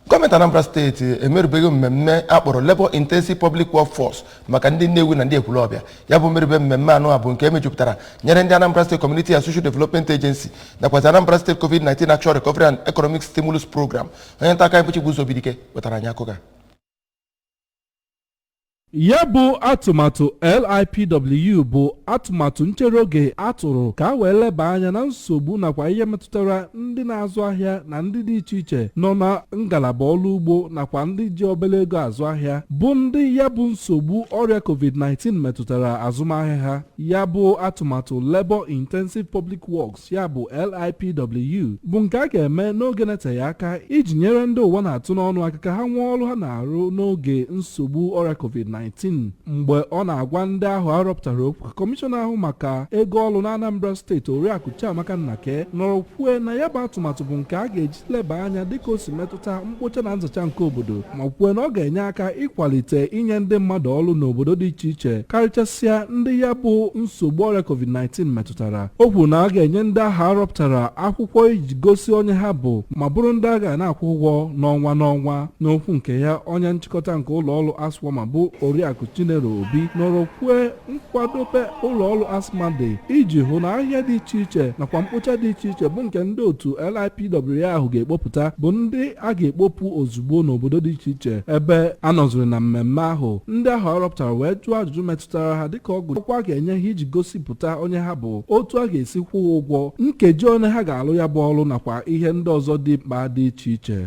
Gọọmenti Anambra Steeti emerụbeghị mmemme akpọrọ Labour Intensive Public Workforce maka ndị Nnewi na ndị Ekwulọbịa. Ya bụ mmerube mmemme anụ a bụ nke emejupụtara nyere ndị Anambra State Community and Social Development Agency nakwazi Anambra State COVID-19 Action Recovery and Economic Stimulus Program. Onye nta aka anyị bụ Chibuzo Obidike wetara anyị akụkọ a. Ya bụ atụmatụ LIPW bụ atụmatụ nchere oge atụrụ ka a wee leba anya na nsogbu nakwa ihe metụtara ndị na-azụ ahịa na ndị dị iche iche nọ na ngalaba ọrụ ugbo nakwa ndị ji obere ego azụ ahịa, bụ ndị ya bụ nsogbu ọrịa COVID-19 metụtara azụmahịa ha. Ya bụ atụmatụ Labor Intensive Public Works, ya bụ LIPW, bụ nke a ga-eme n'oge na-eteghị aka iji nyere ndị ụwa na-atụ n'ọnụ aka ka ha nwee ọrụ ha na-arụ n'oge nsogbu ọrịa COVID-19. Mgbe ọ na-agwa ndị ahụ arọpụtara okwu, ka kọmishọna ahụ maka ego ọrụ na Anambra Steeti, Oriakụ Chiamaka Nnake, nọrọ kwue na ya bụ atụmatụ bụ nke a ga-eji leba anya dịka o si metụta mkpocha na nzacha nke obodo, ma kwue na ọ ga-enye aka ịkwalite inye ndị mmadụ ọrụ n'obodo dị iche iche, karịchasịa ndị ya bụ nsogbu ọrịa COVID-19 metụtara. O kwuru na a ga-enye ndị ahụ arọpụtara akwụkwọ iji gosi onye ha bụ, ma bụrụ ndị a ga na-akwụ ụgwọ n'ọnwa n'ọnwa. N'okwu nke ya, onye nchịkọta nke ụlọ ọrụ ASWAMA bụ Oriakụ Chinelo Obi nọrọ kwue nkwadobe ụlọ ọrụ ASMA dị iji hụ na ahịa dị iche iche nakwa mkpocha dị iche iche bụ nke ndị otu LIPW ahụ ga-ekpopụta bụ ndị a ga-ekpopụ ozugbo n'obodo dị iche iche. Ebe a nọziri na mmemme ahụ, ndị ahụ arọpụtara wee jụọ ajụjụ metụtara ha, dịka ọgụ akwụkwọ a ga-enye ha iji gosipụta onye ha bụ, otu a ga-esi kwụọ ụgwọ, nkeji onye ha ga-alụ ya bụ ọrụ, nakwa ihe ndị ọzọ dị mkpa dị iche iche.